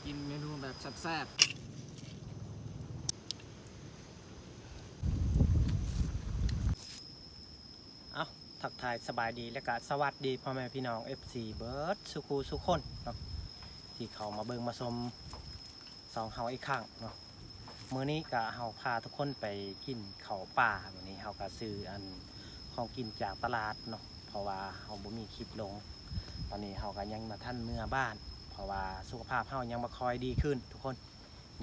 ກິນເມນູແບບແຊບໆ. ເອົ້າ ທັກທາຍສະບາຍດີ ແລະກະສະຫວັດດີພໍ່ແມ່ພີ່ນ້ອງ ເອັຟຊີ ເບິດສູ່ຄູ່ສູ່ຄົນເນາະ ທີ່ເຂົ້າມາເບິ່ງມາຊົມຊ່ອງເຮົາອີກຄັ້ງເນາະ. ມື້ນີ້ກະເຮົາພາທຸກຄົນໄປກິນເຂົ້າປ່າ. ມື້ນີ້ເຮົາກະຊື້ອັນຂອງກິນຈາກຕະຫຼາດເນາະ ເພາະວ່າເຮົາບໍ່ມີຄລິບລົງ. ຕອນນີ້ເຮົາກະຍັງບໍ່ທັນເມືອບ້ານ ເພາະວ່າສຸຂະພາບເຮົາຍັງບໍ່ຄ່ອຍດີຂຶ້ນທຸກຄົນ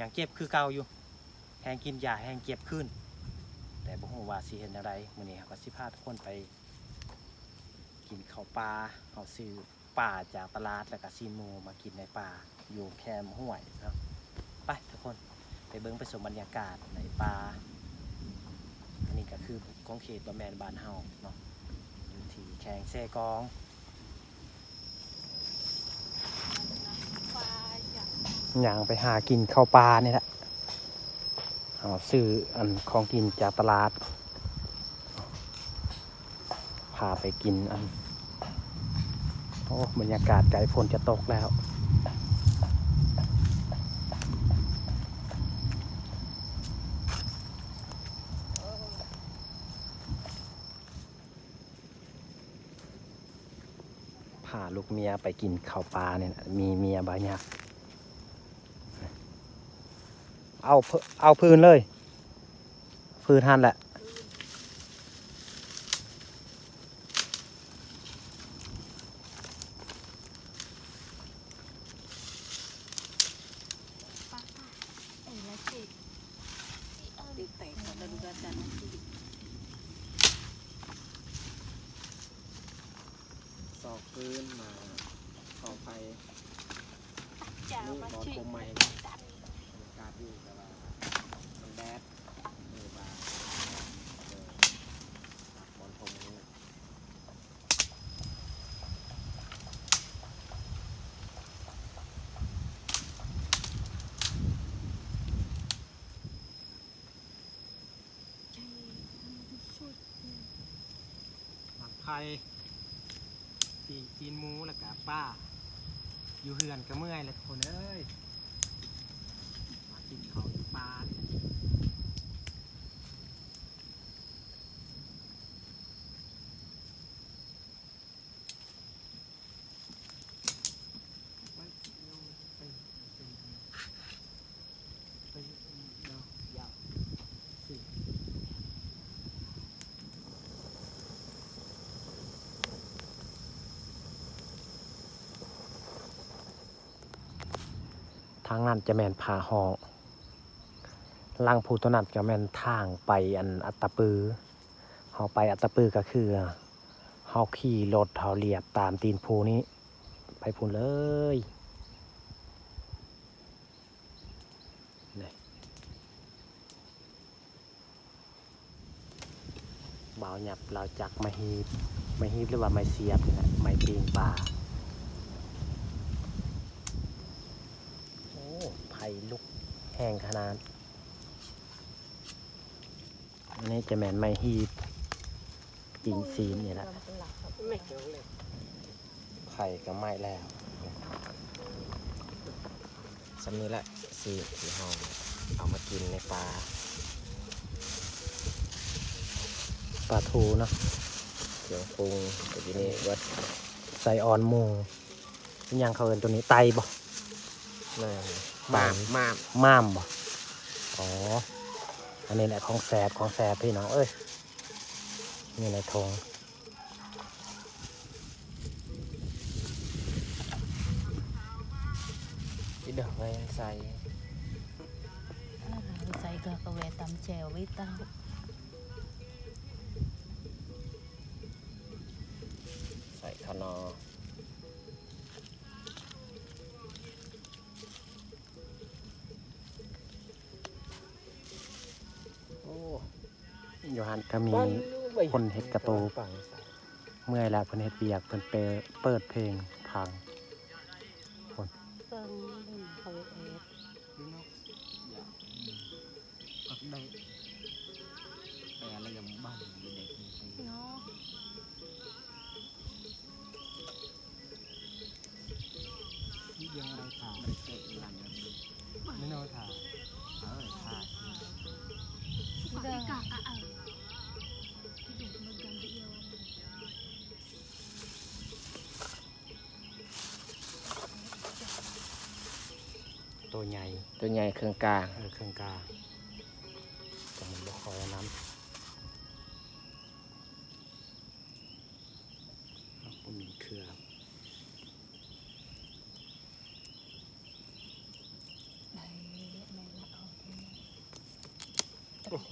ຍັງເຈັບຄືເກົ່າຢູ່ ແຮງກິນຢາແຮງເຈັບຄືນ. ແຕ່ບໍ່ຮູ້ວ່າຊິເຮັດແນວໃດ. ມື້ນີ້ເຮົາກະຊິພາທຸກຄົນໄປກິນເຂົ້າປ່າ ເຮົາຊື້ ປາຈາກຕະຫຼາດ ແລ້ວກະຊີ້ນໝູມາກິນໃນປ່າຢູ່ແຄມຫ້ວຍເນາະ. ໄປທຸກຄົນ ໄປເບິ່ງໄປຊົມບັນຍາກາດໃນປ່າ. ອັນນີ້ກະຄືຂົງເຂດບໍ່ແມ່ນບ້ານເຮົາເນາະ ຢູ່ທີ່ແຂວງເຊກອງ. ຍ່າງໄປຫາກິນເຂົ້າປ່ານີ້ແຫຼະ. ເຮົາຊື້ອັນຂອງກິນຈາກຕະຫຼາດ ພາໄປກິນອັນ ໂອ້ ບັນຍາກາດໃກ້ຝົນຈະຕົກແລ້ວ. ພາລູກເມຍໄປກິນເຂົ້າປ່ານີ້ນະ ມີເມຍບ່າວຍັກ. ເອົາ ເອົາພື້ນເລີຍ ພື້ນຫັ້ນແຫຼະ. ຊອກຟືນມາກໍ່ໄຟ ນີ້ບ່ອນໂຮມໃໝ່ເນາະ. ບັນຍາກາດຢູ່ ແຕ່ວ່າມັນແດດ ມື້ວານ ເອີ ບ່ອນໂຮມນີ້. ໝາກໄຜ່ ປີ້ງຊີ້ນໝູ ແລ້ວກະປາ ຢູ່ເຮືອນກະເມື່ອຍແລ້ວທຸກຄົນເອີຍ ມາກິນເຂົ້າຢູ່ປ່ານີ້ແຫຼະ. ທາງນັ້ນຈະແມ່ນຜາຮ້ອງ ຫຼັງພູໂຕນັ້ນກະແມ່ນທາງໄປອັນອັດຕະປື. ເຮົາໄປອັດຕະປືກະຄື ເຮົາຂີ່ລົດ ເຮົາລຽບຕາມຕີນພູນີ້ໄປພຸ້ນເລີຍ. ນີ້ ບ່າວຫຍັບລາວຈັກໄມ້ຮີບ ໄມ້ຮີບ ຫຼືວ່າໄມ້ສຽບນີ້ແຫຼະ ໄມ້ປີ້ງປາ. ໂອ້ ໄຟລຸກແຮງຂະໜາດ. ອັນນີ້ຈະແມ່ນໄມ້ຮີບ ປີ້ງຊີ້ນນີ້ແຫຼະ. ໄຟກະໄໝ້ແລ້ວ. ສ່ຳນີ້ແຫຼະ ຊີ້ນທີ່ເຮົາເອົາມາກິນໃນປ່າ ປາທູເນາະ. ເຄື່ອງປຸງກະຢູ່ນີ້ເບິດ ໄສ້ອ່ອນໝູ. ອີຫຍັງເຂົາເອີ້ນໂຕນີ້ ໄຕບໍ່? ມ້າມ ມ້າມ ມ້າມບໍ່? ອໍ ອັນນີ້ແຫຼະຂອງແຊບ ຂອງແຊບພີ່ນ້ອງເອີຍ. ນີ້ແຫຼະຖົງ ອີດອກໄງໃສ່ ໃສ່ກະກະແວະຕຳແຈ່ວໄວ້ຕາ ໃສ່ຂະໜໍ. ໂອ້ ຢູ່ຫັ້ນກະມີຄົນເຮັດກະຕູບ ເມື່ອຍແລ້ວເພິ່ນເຮັດວຽກ ເພິ່ນເປີດ ເປີດເພງຟັງ. ເບິ່ງເຂົາເຮັດ ຜັກໄດ້ ແຕ່ລະຍັງບ້ານຢູ່ໃນທີ່ເນາະ. ນີ້ເລື່ອງອະໄລໄປ ເມນູຖ້າ ເອີ ຖ້າ ໂຕໃຫຍ່ ໂຕໃຫຍ່ເຄິ່ງກາງ ເອີ ເຄິ່ງກາງ ແຕ່ມັນບໍ່ຄ່ອຍອັນນັ້ນ ເຮົາບໍ່ມີເຄື່ອງ ໂອ້ໂຫ.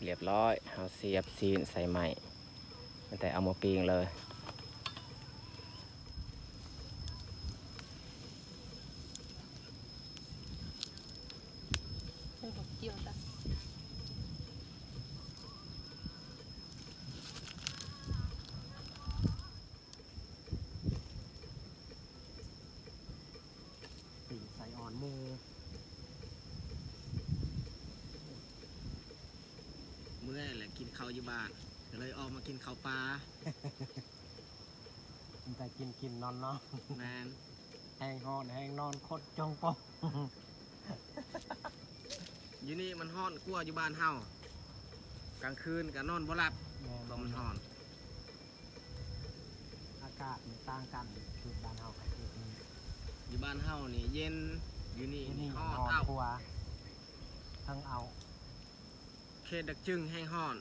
ຮຽບຮ້ອຍ ເຮົາສຽບຊີ້ນໃສ່ໄມ້ ແຕ່ເອົາມາປີ້ງເລີຍ. ປີ້ງໄສ້ອ່ອນໝູ ເມື່ອຍແຫຼະ ກິນເຂົ້າຢູ່ບ້ານ ກໍເລີຍອອກມາກິນເຂົ້າປ່າ. ມີແຕ່ກິນໆ ນອນໆ. ແມ່ນ. ແຮງຮ້ອນແຮງນອນ ຄົດຈົ່ງປົກ. ຢູ່ນີ້ມັນຮ້ອນກວ່າຢູ່ບ້ານເຮົາ ກາງຄືນກໍນອນບໍ່ຫຼັບ ແມ່ນ ເພາະມັນຮ້ອນ. ອາກາດມັນຕ່າງກັນ ຢູ່ບ້ານເຮົາກັບເຂດນີ້ ຢູ່ບ້ານເຮົານີ້ເຢັນ ຢູ່ນີ້ ຢູ່ນີ້ ນີ້ຮ້ອນ ເອົ້າ ກວ່າ ທັງເອົ້າ ເຂດດາກຈຶງແຮງຮ້ອນ.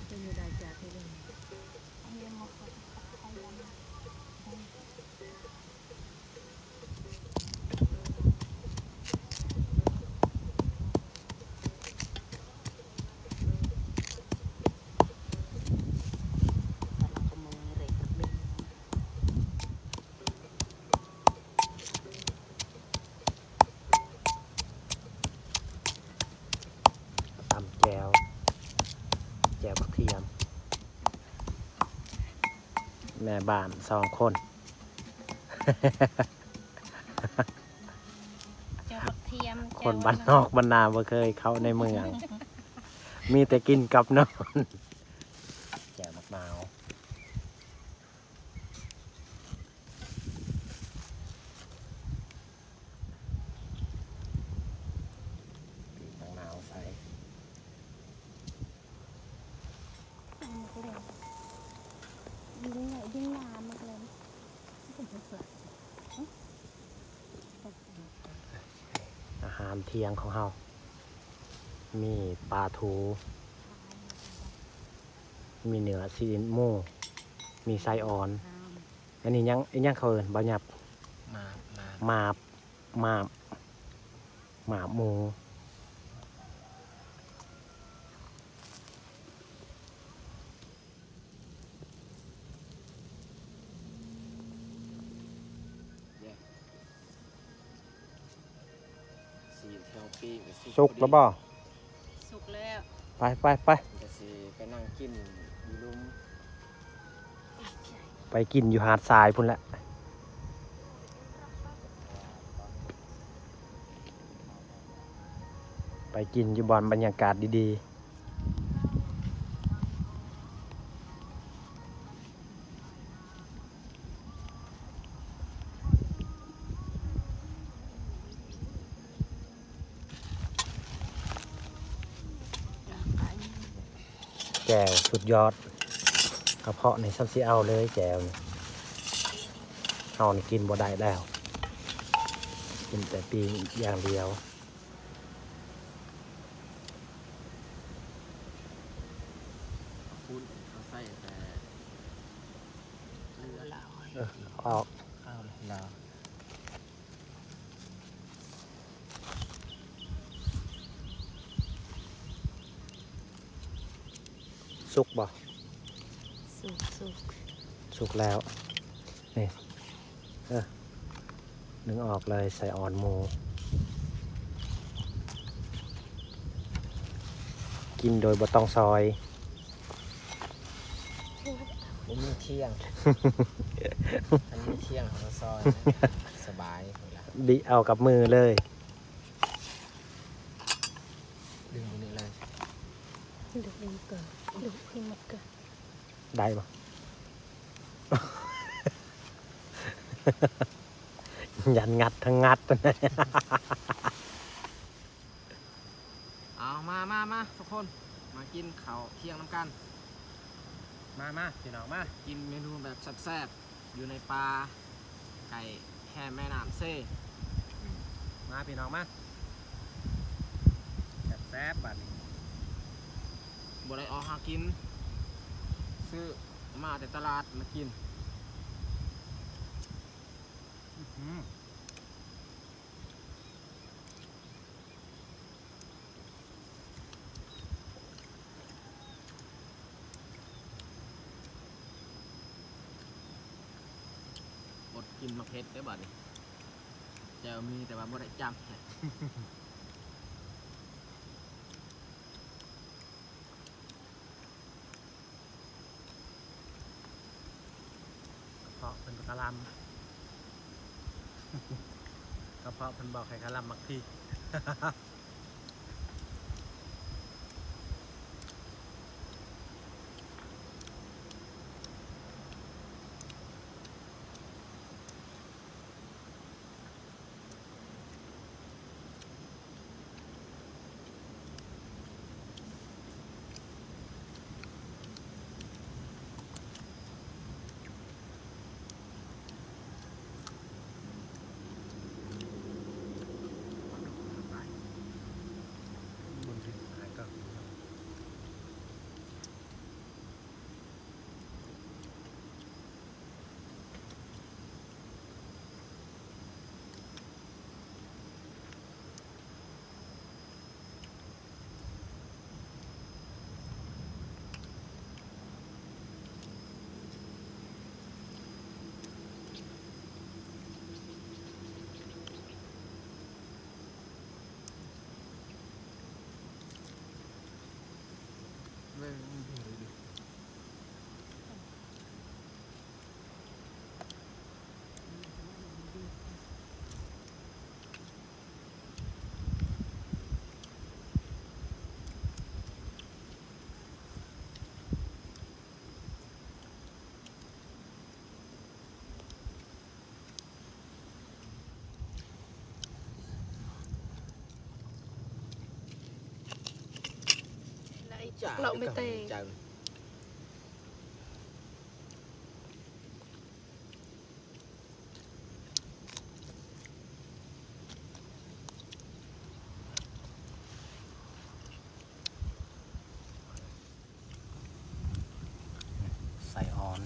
ເປັນຢູ່ໃດຈາກທີ່ເບິ່ງ ຕຳແຈ່ວ ແຈ່ວບັກທຽມ ແມ່ບ້ານສອງຄົນ. ແຈ່ວບັກທຽມ ຄົນບ້ານນອກບ້ານນາບໍ່ເຄີຍເຂົ້າໃນເມືອງ ມີແຕ່ກິນກັບນອນ. ແຈ່ວບັກນາວ. ປີກບັກນາວໃສ່ ຍິງ ຍິງງາມມາກເລີຍ. ອາຫານທ່ຽງຂອງເຮົາ ມີປາທູ ມີເນື້ອຊີ້ນໝູ ມີໄສ້ອ່ອນ. ອັນນີ້ຫຍັງ ອີຫຍັງເຂົາເອີ້ນ ບໍ່ຫຍັບ? ໝາບ ໝາບ ໝາບ ໝາບໝູ. ຊິເອົາປີ້ງ ສຸກແລ້ວບໍ່? ສຸກແລ້ວ. ໄປ ໄປ ໄປ ກໍຊິໄປນັ່ງກິນຢູ່ລຸ່ມ. ໄປກິນຢູ່ຫາດຊາຍພຸ້ນແຫຼະ ໄປກິນຢູ່ບ່ອນບັນຍາກາດດີໆ. ແຈ່ວສຸດຍອດ ກະເພາະນີ້ຊ້ຳຊິເອົາເລີຍແຈ່ວນີ້ ເຮົານີ້ກິນບໍ່ໄດ້ແລ້ວ ກິນແຕ່ປີ້ງຢ່າງດຽວ. ເອົາປຸ້ນ ເອົາໃສ່ແຕ່ເລືອດ ເອີ ອອກ ເອົາແລ້ວ. ສຸກບໍ່? ສຸກ ສຸກ ສຸກແລ້ວ ນີ້ ເອີ ດຶງອອກເລີຍ ໄສ້ອ່ອນໝູ ກິນໂດຍບໍ່ຕ້ອງຊອຍ. ບໍ່ມີທ່ຽງ ຄັນມີທ່ຽງເຮົາກໍຊອຍ ສະບາຍພຸ້ນລະ. ບິເອົາກັບມືເລີຍ ດຶງຕົງນີ້ເລີຍ ດຶງອີກກໍ ດຶງອີກໝົດກໍ ໄດ້ບໍ່? ຢ້ານງັດທັງງັດ. ເອົາ ມາ ມາ ມາ ທຸກຄົນ ມາກິນເຂົ້າທ່ຽງນຳກັນ ມາ ມາ ພີ່ນ້ອງ ມາກິນເມນູແບບແຊບໆ ຢູ່ໃນປ່າ ໃກ້ແຄມແມ່ນ້ຳເຊ ອືມ ມາ ພີ່ນ້ອງ ມາ ແຊບໆ ບາດນີ້ ບໍ່ໄດ້ອອກຫາກິນ ຊື້ມາແຕ່ຕະຫຼາດມາກິນ ອືຫື. ອົດກິນໝາກເຜັດເດີ້ບາດນີ້ ແຈ່ວມີແຕ່ວ່າບໍ່ໄດ້ຈ້ຳ. ກະເພາະເພິ່ນກະລຳ ກະເພາະເພິ່ນບອກໃຫ້ກະລຳໝາກພິກ. ໄສ້ອ່ອນ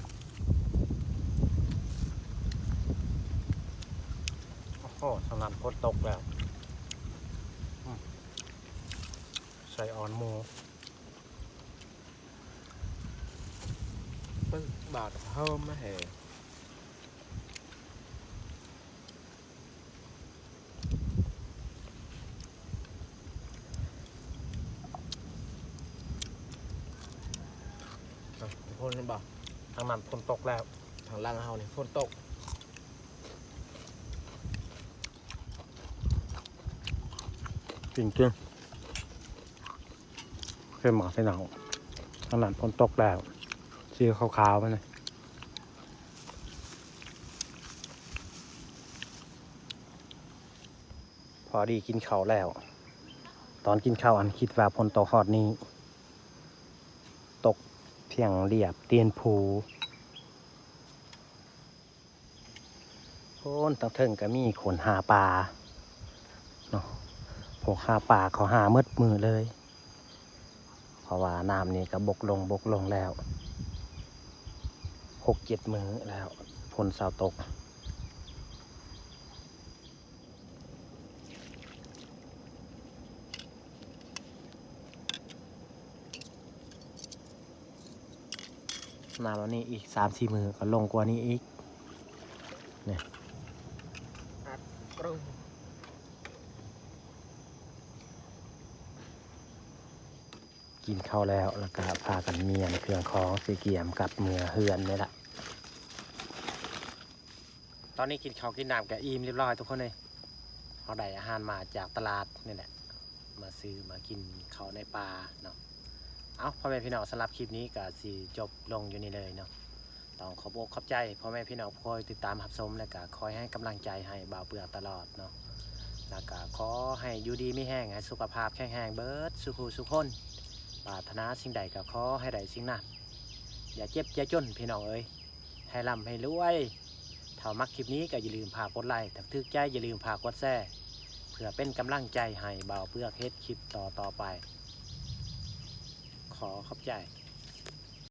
ໂອ້ໂຫ ທາງນັ້ນຝົນຕົກແລ້ວ ອືມ ໄສ້ອ່ອນໝູ ປຶກບາດເຮີມມາແຮ. ເອີ ທຸກຄົນເຫັນບໍ່? ທາງນັ້ນຝົນຕົກແລ້ວ ທາງຫຼັງເຮົານີ້ຝົນຕົກ ກິນ ກິນ. ເຫັນໝາກໃສ່ໜັງ ທາງນັ້ນຝົນຕົກແລ້ວ ສີຂາວໆ ມັນນະ ພໍດີກິນເຂົ້າແລ້ວ ຕອນກິນເຂົ້າຫັ້ນຄິດວ່າຝົນຕົກຮອດນີ້ ຕົກພຽງລຽບຕີນພູ. ໂອ້ນ ທາງເທິງກະມີຄົນຫາປາເນາະ ພວກຫາປາເຂົາຫາໝົດມື້ເລີຍ ເພາະວ່ານ້ຳນີ້ກະບົກລົງ ບົກລົງແລ້ວ ຫົກເຈັດມື້ແລ້ວ ຝົນເຊົາຕົກ. ນ້ຳອັນນີ້ອີກສາມສີ່ມື້ກໍລົງກວ່ານີ້ອີກ ນີ້ ອັດກຣຶ້ງ ກິນເຂົ້າແລ້ວ ແລ້ວກະພາກັນມ້ຽນເຄື່ອງຂອງໃສ່ກຽມກັບເມືອເຮືອນນີ້ລະ. ຕອນນີ້ກິນເຂົ້າກິນນ້ຳກະອີ່ມຮຽບຮ້ອຍທຸກຄົນເອີຍ ເຮົາໄດ້ອາຫານມາຈາກຕະຫຼາດນີ້ແຫຼະ ມາຊື້ມາກິນເຂົ້າໃນປ່າເນາະ. ເອົ້າ ພໍ່ແມ່ພີ່ນ້ອງ ສຳລັບຄລິບນີ້ກໍຊິຈົບລົງຢູ່ນີ້ເລີຍເນາະ. ຕ້ອງຂອບອົກຂອບໃຈພໍ່ແມ່ພີ່ນ້ອງຜູ້ຄອຍຕິດຕາມຮັບຊົມ ແລະກະຄອຍໃຫ້ກຳລັງໃຈໃຫ້ບ່າວເປືອກຕະຫຼອດເນາະ. ແລະກະຂໍໃຫ້ຢູ່ດີມີແຮງ ໃຫ້ສຸຂະພາບແຂງແຮງເບິດສູ່ຜູ້ສູ່ຄົນ. ປາດຖະໜາສິ່ງໃດກໍຂໍໃຫ້ໄດ້ສິ່ງນັ້ນ. ຢ່າເຈັບຢ່າຈົນພີ່ນ້ອງເອີຍ ໃຫ້ລ່ຳໃຫ້ລວຍ. ຖ້າມັກຄລິບນີ້ກໍຢ່າລືມພາກົດໄລ, ຖ້າຖືກໃຈຢ່າລືມພາກົດແຊ ເພື່ອເປັນກຳລັງໃຈໃຫ້ບ່າວເປືອກເຮັດຄລິບຕໍ່ໆໄປ. ຂໍຂອບໃຈ.